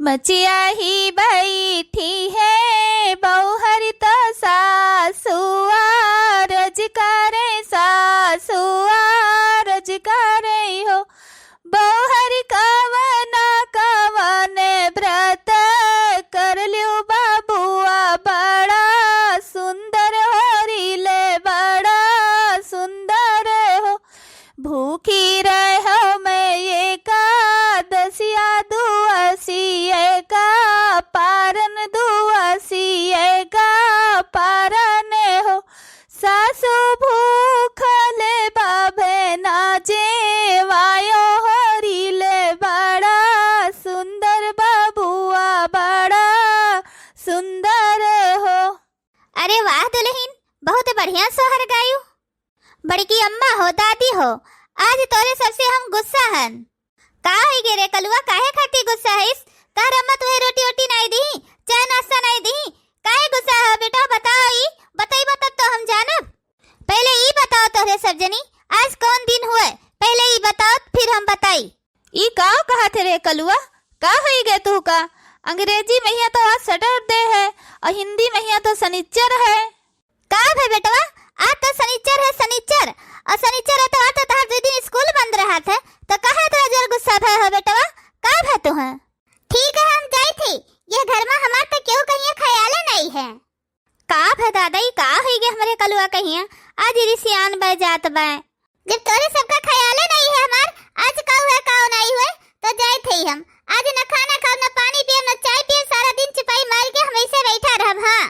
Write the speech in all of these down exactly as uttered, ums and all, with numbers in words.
मचिया ही बैठी है बौहरी तो सासुआ रज करे, सासुआ रज करे हो। बौहरी कवन कवन व्रत कर लियो बबुआ, बड़ा सुंदर होरी ले, बड़ा सुंदर हो। भूखी रहो मैं एकादसिया दुआसी एका पारन, दुआसी एका पारन हो। सासु भूखल बाबे ना जेवायो होरी ले, बड़ा सुंदर बबुआ, बड़ा सुंदर हो। अरे वाह दुलहिन, बहुत बढ़िया सोहर गायू। बड़की अम्मा हो, दादी हो, आज तोरे सबसे हम गुस्सा हन। का होई गे रे कलुआ, काहे खातिर गुस्सा हइस? तोहर अम्मा तुहे रोटी ओटी नाई दिही, चाय नाश्ता नाई दिही, काहे गुस्सा हो बेटा? बताओ ई, बतइबो तब तो हम जानब। पहिले ई बताओ तोहरे सब जनी, आज कौन दिन हुए? पहिले ई बताओ, फिर हम बताई। ई का कहत है रे कलुआ? का होई गे तुहका? अंग्रेजी महिया तो आज सैटरडे है और हिंदी महिया तो सनिच्चर है। का भे बेटवा, आज तो सनिच्चर है, सनिच्चर, और सनिच्चर है तो आज तो तहार दुइ दिन स्कूल बंद रहत है, तो काहे इतना जोर गुस्सा भय हो बेटवा? का भय तुहे? ठीक है, हम जाइत ही, ये घर मा हमार तो केहू कहिया ख्याले नहीं है। का भय दादा, ई का होई गे हमरे कलुआ कहिया? आज रिसियान बय जात बय। जब तोरे सबका ख्याले नहीं है हमार, आज का हुए, का नहीं हुए, तो जाइत ही हम। आज न खाना खाब, न पानी पियब, न चाय पियब, सारा दिन चुपाई मार के हम ऐसे बैठा रहब, हाँ।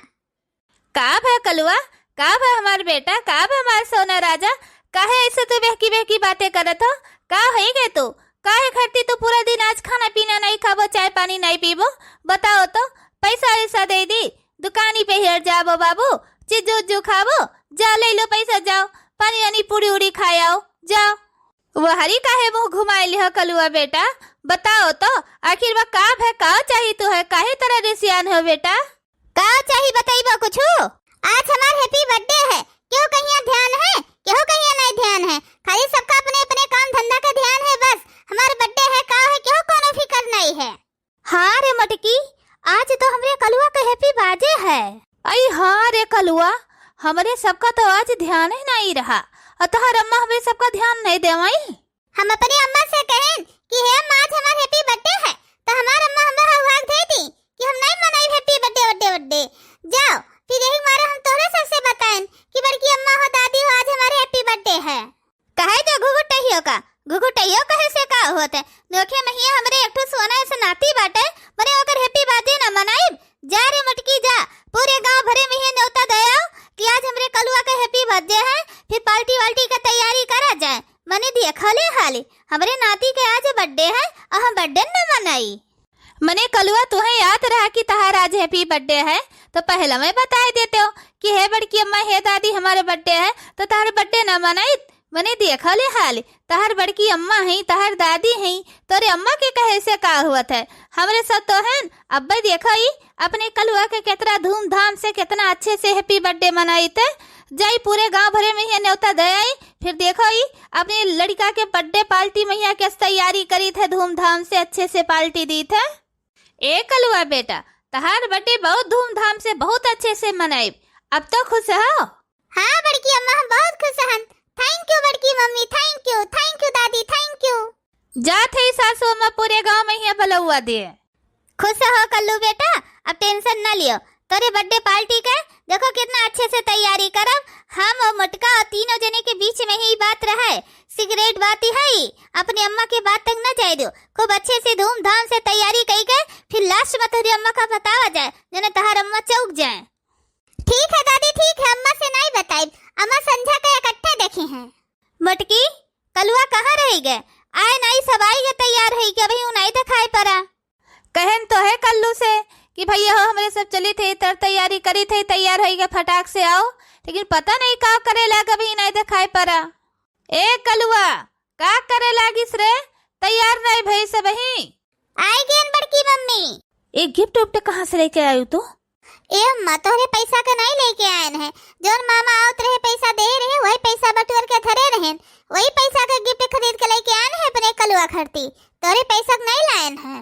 का भय कलुआ, का भय हमार बेटा, का भय हमार सोना राजा, काहे ऐसे तू बहकी बहकी बातें करत हो? का होई गे तू? काहे खातिर तू पूरा दिन आज खाना पीना नहीं खाबो, चाय पानी नहीं पीबो? बताओ तो, पैसा ऐसा दे दी, दुकानी पे हेर जाबो बाबू, चिज्जू उज्जू खाबो, जा ले लो पैसा, जाओ, पानी वानी पूरी उड़ी खाए आओ, जाओ। वहरी काहे मुँह घुमाए लिहो कलुआ बेटा, बताओ तो, आखिर वह का भय, का चाही तुहे, काहे तरह रिसियान हो बेटा? का चाही बतइबो कुछु? आज हमार happy birthday है, केहू कहिया ध्यान है, केहू कहिया नहीं ध्यान है, खाली सबका अपने अपने काम धंधा का ध्यान है बस। हमार birthday है, का है, केहू कोनो फिकर नहीं है। हाँ रे मटकी, आज तो हमरे कलुआ के happy birthday है। अई हाँ रे कलुआ, हमरे सबका तो आज ध्यान ही नहीं रहा, और तोहर अम्मा हमरे सबका ध्यान नहीं देवाई। हम अपने अम्मा से कहेन कि हे अम्मा, आज हमार happy birthday है, तो हमार अम्मा हमें हुआक दे दी कि हम नहीं मनाई happy birthday, birthday, birthday। जाओ, फिर यही मारे हम तोहरे सबसे बताएन कि बड़की अम्मा हो, दादी हो, आज हमार happy birthday है। कहे जो घुघुटहियो का, घुघुटहियो कहे से का होत है? नोखे महिया हमरे एक ठो सोना ऐसे नाती बाटे, मने ओकर happy birthday ना मनाइब? जा रे मटकी जा, पूरे गांव भरे महिया न्योता दे आओ कि आज हमरे कलुआ के happy birthday है, फिर party वाल्टी का तैयारी करा जाए। मने देखो ले हाली, हमरे नाती के आज birthday है और हम birthday न मनाई। मने कलुआ तुहे याद रहा कि तहार आज happy birthday है, तो पहले मैं बताए देते हो कि हे बड़की अम्मा, हे दादी, हमारे birthday है, तो तहार birthday न मनाई। मने देखो ले हाली, तहार बड़की अम्मा हैं, तहार दादी हैं, तोरे अम्मा के कहे से का हुआ था? हमरे सब तो हैं, अब्बे देखो ई अपने कलुआ के कितना धूमधाम से, कितना अच्छे से happy birthday मनाइत है। जाई पूरे गांव भरे महिया न्योता दे आई, फिर देखो ई अपने लड़का के birthday party महिया के तैयारी करीत है, धूमधाम से अच्छे से party दीत है। ए कलुआ बेटा, तहार birthday बहुत धूमधाम से, बहुत अच्छे से मनाइब। अब तो खुश हो? हाँ बड़की अम्मा, हम बहुत खुश हन। Thank you बड़की मम्मी, thank you, thank you दादी, thank you। जात है सासू अम्मा पूरे गांव महिया बलौआ दे। खुश हो कल्लू बेटा, अब tension न लियो। तोरे birthday party के देखो कितना अच्छे से तैयारी करब। हम और मोटका और तीनों जने के बीच में ही बात रहे, secret बात ही है, अपने अम्मा के बात तक न जाए दो। खूब अच्छे से धूमधाम से तैयारी कई के फिर last में तोरे अम्मा का बतावा जाए, जने तहार अम्मा चौक जाए। ठीक है दादी, ठीक है, अम्मा से नहीं बताइब, अम्मा संझा के इकट्ठे देखी हैं। मोटकी, कलुआ कहाँ रहि गए? आए नाई, सब आई गए, तैयार होई के, अभी उ नाई देखाई परा। कहेन तो है कल्लू से कि भैया हो, हमरे सब चली थे, तर तैयारी करी थे, तैयार होई के फटाक से आओ, लेकिन पता नहीं का करे लाग, अभी नाई देखाई परा। ए कलुआ, का करे लागिस रे? तैयार नाई भई सबही। आई गेन बड़की मम्मी। ए gift उफ्ट कहाँ से लेके आयु तू? ए अम्मा, तोहरे पैसा के नहीं लेके आयन है, जौन मामा आवत रहे पैसा दे रहे, वही पैसा बटुअर के धरे रहेन, वही पैसा के gift खरीद के लेके आयन है अपने कलुआ खरती, तोहरे पैसा के नहीं लायन है।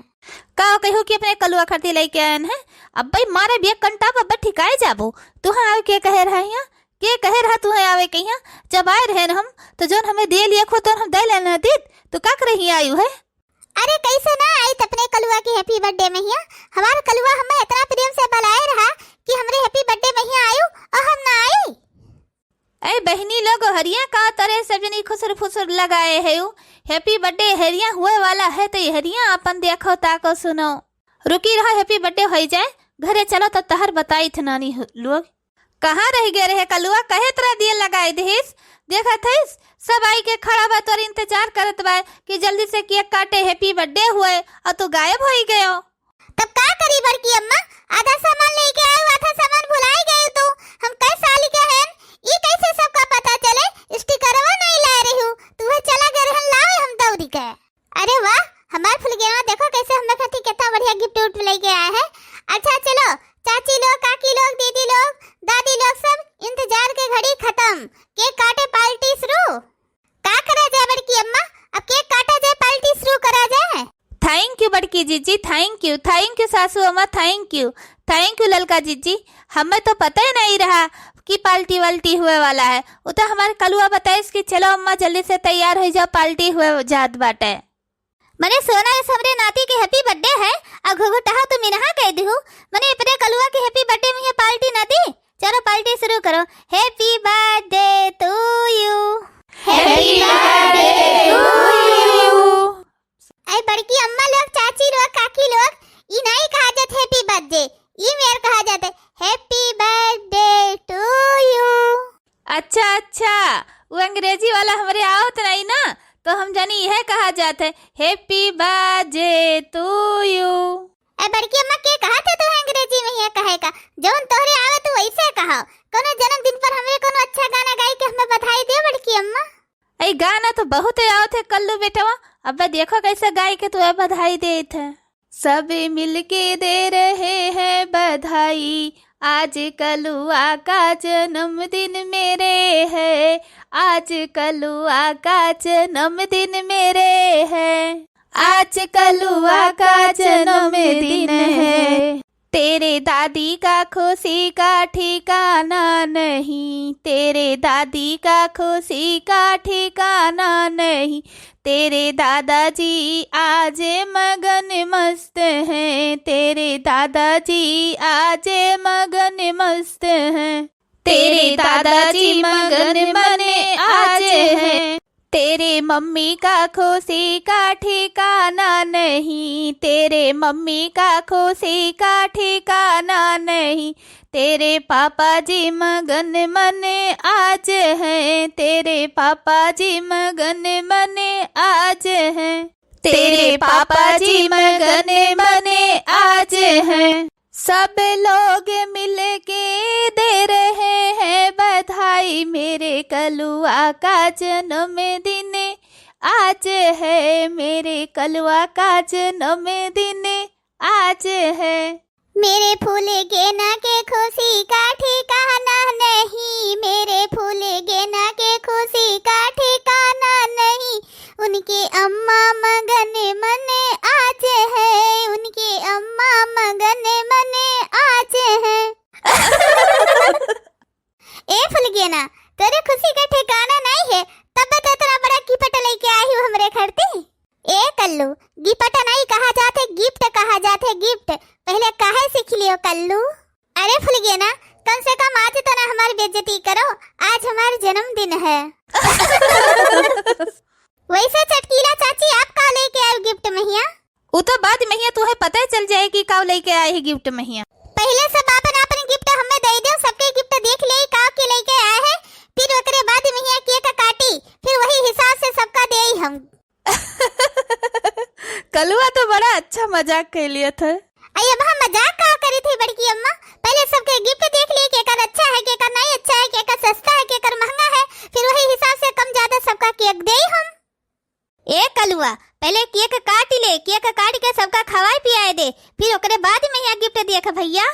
का कहू कि अपने कलुआ खातिर लइके आयन है? अब्बे मारे बिया कंटा पर, अब्बे ठिकाए जाबो। तुहे आवे के कहे रहा हियाँ? के कहे रहा तुहे आवे के हियाँ? जब आए रहे न हम, तो जौन हमें दे लिया खो, तौन हम दे लेना दीत। तो का करे हियाँ आयु है? अरे, कैसे ना आइत अपने कलुआ के happy birthday में हियाँ? हमार कलुआ हमें इतना प्रेम से बुलाए रहा कि हमरे happy birthday में हियाँ आयु और हम ना आई। ए बहिनी लोग, हरिया का तरे सब जनी खुसुर फुसुर लगाए है। Happy birthday हरिया हुए वाला है, तो हरिया अपन देखो ताको सुनो। रुकी रहा, happy birthday होई जाए, घरे चलो तो तहर बताई थे नानी हु-, लोग। कहाँ रह गए रहे कलुआ, कहे तरह दिए लगाए देहिस? देखत हइस, सब आई के खड़ा बा, तोर इंतजार करत बा कि जल्दी से cake काटे, happy birthday हुए, और तू गायब होई गयो। तब का करी बड़की अम्मा, आधा सामान लेके आए, आधा सामान भुलाई गए तू। हम कै साल के हैं, ई कैसे सबका पता चले? स्टिकरवा नहीं लाए रहू, तू है चला गए रहन, लावे हम दौरी के। अरे वाह, हमार फुलगेना देखो कैसे हमें खातिर कितना बढ़िया gift उफ्ट लेके आए है। अच्छा चलो, चाची लोग, काकी लोग, दीदी लोग, दादी लोग, सब इंतजार के घड़ी खत्म, cake काटे, party शुरू। का करा जाए बड़की अम्मा, अब cake काटा जाए, party शुरू करा जाए। Thank you बड़की जीजी, thank you, thank you सासू अम्मा, thank you, thank you ललका जीजी। हमें तो पता ही नहीं रहा कि party वाल्टी हुए वाला है। उ तो हमार कलुआ बताइस कि चलो अम्मा जल्दी से तैयार हो जाओ, party हुए जात बाटे। मने सोना, इस हमरे नाती के happy birthday है, आ घुघुटहा तुम इनहा कह दिहु। मने अपने कलुआ के happy birthday में ये party ना दी। चलो party शुरू करो। Happy birthday to you। Happy birthday to you। ऐ बड़की अम्मा लोग, चाची लोग, काकी लोग, ई नहीं कहा जात happy birthday, ई मेर कहा जात happy birthday to you। अच्छा, अच्छा, वो अंग्रेजी वाला हमरे आवत नहीं ना, तो हम जानी यह कहा जात है, Happy birthday to you। ए बड़की अम्मा, के कहा थे तू अंग्रेजी में ये कहे का? जौन तोहरे आवे तू वैसे कहा। कोनो जन्मदिन पर हमरे कोनो अच्छा गाना गाई के हमें बधाई दे बड़की अम्मा। ए गाना तो बहुत आवत है कल्लू बेटवा, अब देखो कैसे गाई के तू बधाई देत है। सब मिलके दे रहे हैं बधाई, आज कलुआ का जन्मदिन मेरे है, आज कलुआ का जन्मदिन मेरे है, आज कलुआ का जन्मदिन है। तेरे दादी का खुशी का ठिकाना नहीं, तेरे दादी का खुशी का ठिकाना नहीं, तेरे दादाजी आज मगन मस्त हैं, तेरे दादाजी आज मगन मस्त हैं, तेरे दादाजी मगन मने आज हैं। तेरे मम्मी का खुशी का ठिकाना नहीं, तेरे मम्मी का खुशी का ठिकाना नहीं, तेरे पापा जी मगन मने आज हैं, तेरे पापा जी मगन मने आज हैं, तेरे पापा जी मगन मने आज हैं। सब लोग मिलके दे रहे हैं बधाई, मेरे कलुआ का जन्मदिन आज है, मेरे कलुआ का जन्मदिन आज है। मेरे फूल गेना के खुशी का ठिकाना नहीं, मेरे फूल गेना के खुशी का ठिकाना नहीं, उनके अम्मा मगन मने आज है, उनके अम्मा मगन मने आज है। ए फुलगेना, तोरे खुशी का ठिकाना नहीं है, तब तो इतना बड़ा gift लेके आई हूँ हमरे घर ती। ए कल्लू, gift नहीं कहा जात है, gift कहा जात है, gift। पहले काहे सीख लियो कल्लू? अरे फुलगेना, कम से कम आज तो ना हमारी बेइज्जती करो, आज हमारा जन्मदिन है। वैसे चटकीला चाची, आप का लेके आए gift महिया? उ तो बाद महिया तुहे पता चल जाए कि का लेके आए है gift महिया। पहले सब आपन आपन gift हमें दे दो, सबके gift देख ले का के लेके आए है, फिर ओकरे बाद महिया cake काटी, फिर वही हिसाब से सबका देई हम। कलुआ तो बड़ा अच्छा मजाक कर लिया था। अरे अब हम मजाक का करी थी बड़की अम्मा, पहले सबके gift देख लिए, केकर अच्छा है, केकर नहीं अच्छा है, केकर सस्ता है, केकर महंगा है, फिर वही हिसाब से कम ज्यादा सबका cake देई हम। ए कलुआ, पहले cake काट ले, cake काट के सबका खवाए पियाए दे, फिर ओकरे बाद महिया gift देख भैया।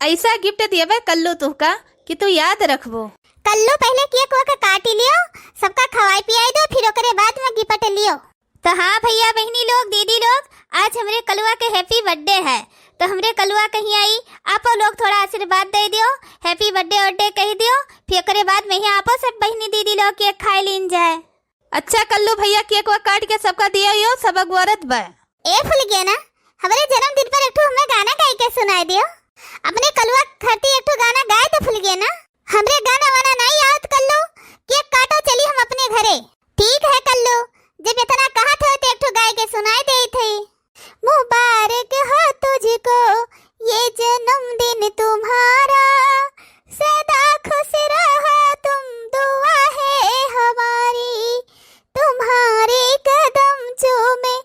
ऐसा gift देबे कल्लू तुहका कि तू याद रखबो। कल्लू पहले cake वेक काटी लियो, सबका खवाए पियाए दो, फिर ओकरे बाद में gift लियो। तो हाँ भैया, बहिनी लोग, दीदी लोग, आज हमरे कलुआ के happy birthday है, तो हमरे कलुआ कहियाँ आई, आपो लोग थोड़ा आशीर्वाद दे दियो, happy birthday वर्डे कहि दियो, फिर ओकरे बाद में ही आपो सब बहिनी दीदी लोग cake खाए लीन जाए। अच्छा कल्लू भैया, cake वा काट के सबका दिया यो, सब अगोरत बा। ए फुलगेना, हमरे जन्मदिन पर एक ठो हमें गाना गाई के सुनाए दियो। अपने कलुआ खातिर एक ठो गाना गाए दे फुलगेना। हमरे गाना वाना नाई आवत कल्लू, cake काटो, चली हम अपने घरे। ठीक है कल्लू, जब इतना कहत हो तो एक ठो गाए के सुनाए देइत है। मुबारक हो तुझको ये जन्मदिन तुम्हारा, सदा खुश रहो तुम, दुआ है हमारी, तुम्हारे कदम चूमे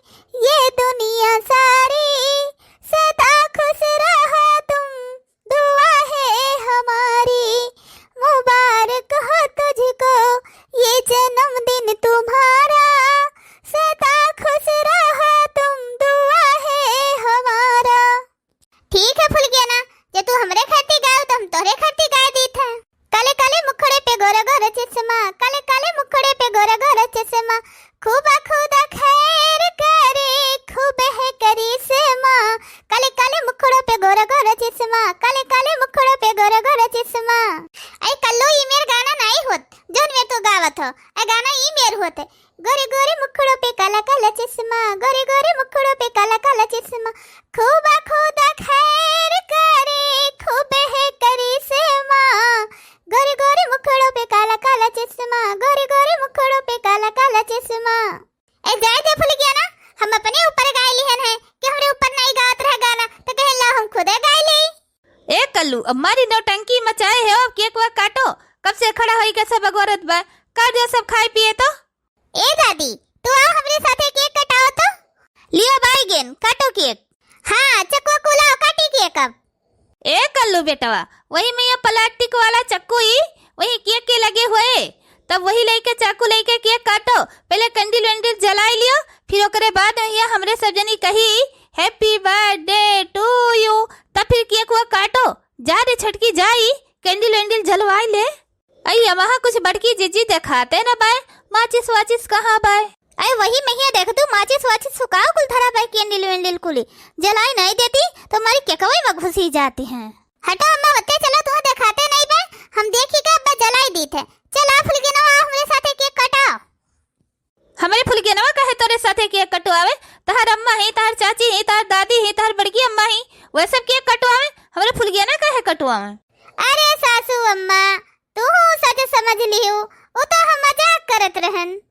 ये दुनिया सारी, सदा खुश रहो तुम, दुआ है हमारी। मुबारक हो तुझको ये जन्मदिन तुम्हारा, सदा खुश रहो तुम, दुआ है हमारा। ठीक है फुलगेना, जे तू हमरे खातिर गाओ तो हम तोहरे खातिर गाए दीत है। काले काले मुखड़े पे गोरा गोरा चश्मा, काले काले मुखड़े पे गोरा गोरा चश्मा, खूबा खुदा खैर करे, खूब है करिश्मा। काले काले मुखड़ों पे गोरा गोरा चश्मा, काले काले मुखड़ों पे गोरा गोरा चश्मा। ऐ कल्लू, ई मेर गाना नाई होत, जौन में तू गावत हो, ऐ गाना ई मेर होत है। गोरे गोरे मुखड़ों पे काला काला चश्मा, गोरे गोरे मुखड़ों पे काला काला चश्मा, खूबा खुदा खैर करे, खूब है करिश्मा। गोरे गोरे मुखड़ों पे काला काला चश्मा, गोरे गोरे मुखड़ों पे काला काला चश्मा। ए जाए दे फुलगेना, हम अपने ऊपर गाए लिहन है कि हमरे ऊपर नाई गावत रह गाना, तो कहे ला हम खुदे गाए ली। ए कल्लू, अब मारी नौटंकी मचाए है, अब cake वा काटो, कब से खड़ा होई के सब अगोरत बा, कर दो सब खाए पिए तो। ए दादी, तू आओ हमरे साथे cake कटाओ तो। लियो बाई गेन, काटो cake। हाँ, चकुआ कुलाओ, काटी cake अब। ए कल्लू बेटवा, वही में ये plastic वाला चक्कू ही, वही cake के लगे हुए, तब वही लेके, चाकू लेके cake काटो। पहले candle वेंडल जलाई लियो, फिर ओकरे बाद ये हमरे सब जनी कही, "Happy birthday to you", तब फिर cake वो काटो। जा रे छटकी, जाई, candle वेंडल जलवाई ले। अई, अमहा कुछ बड़की जिज्जी देखाते न बाय, माचिस वाचिस कहाँ बाय? अई, वही महिया देख तू, माचिस वाचिस सुकाओ कुल धरा बाय, candle वेंडल कुली जलाई नहीं देती, तो हमारी केकवई में घुसी जाती हैं। हटो अम्मा, बच्चे चलो, तुम्हें देखाते नहीं बाय, हम देखी के अब्बा जलाई दीत है। चल आ फुलगेनवा, आ हमरे साथे cake कटाओ। हमरे फुलगेनवा काहे तोरे साथे cake कटवावे? तहार अम्मा ही, तहार चाची ही, तहार दादी ही, तहार बड़की अम्मा ही, वह सब cake कटवावे, हमरे फुलगेना काहे कटवावे? अरे सासू अम्मा, तू सच समझ लिहू, वो तो हम मजाक करत रहन।